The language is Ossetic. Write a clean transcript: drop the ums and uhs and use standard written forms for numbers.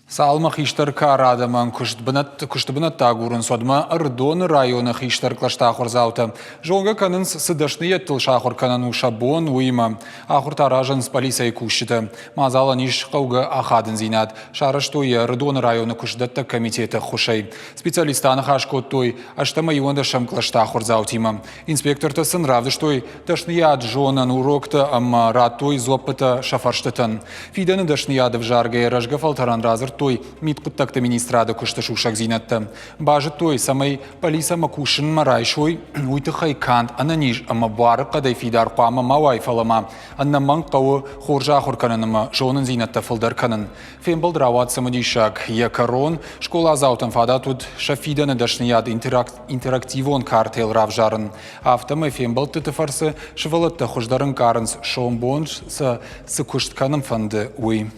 Цалынмӕ хистӕр кары адӕмӕн куысты бынӕттӕ агурынц, уӕдмӕ Ӕрыдоны районы хистӕр кълӕсты ахуырдзаутӕ зонгӕ кӕнынц, цы дӕсныйӕдтыл сахуыр кӕнӕн у сӕ бон, уыимӕ. Ахуыртӕ аразынц пъӕлицӕйы кусджытӕ. Мадзалӕн ис хъӕугӕ ахадындзинад. Сарӕзтой йӕ Ӕрыдоны районы куыстдӕттӕг комитеты ӕххуысӕй. Специалисттӕ аныхас кодтой ӕстӕм иуӕндӕсӕм кълӕсты ахуырдзаутимӕ. Инспектортӕ сын равдыстой дӕсныйад зонӕн уроктӕ ӕмӕ радтой дзуӕппытӕ сӕ фӕрстытӕн. Фидӕны дӕсныйад ӕвзаргӕйӕ рӕзгӕ фӕлтӕрӕн радзырдтой мидхъуыддӕгты министрады куысты сусӕгдзинӕдтӕ. Базыдтой, цӕмӕй пъӕлицӕмӕ кусынмӕ райсой, уый тыххӕй канд ӕнӕниз ӕмӕ буары хъӕдӕй фидар хъуамӕ ма уай, фӕлӕ ма ӕнӕмӕнг хъӕуы хорз ахуыр кӕнын ӕмӕ зонындзинӕдтӕ фылдӕр кӕнын. Фембӕлд рауад цымыдисаг. Йӕ кӕрон скъоладзаутӕн фадат уыд сӕ фидӕны дӕсныйад интерактивон картӕйыл равзарын. Афтӕмӕй фембӕлдтыты фӕрцы сывӕллӕттӕ хуыздӕр ӕнкъарынц, сомбон сӕ цы куыст кӕнын фӕнды, уый.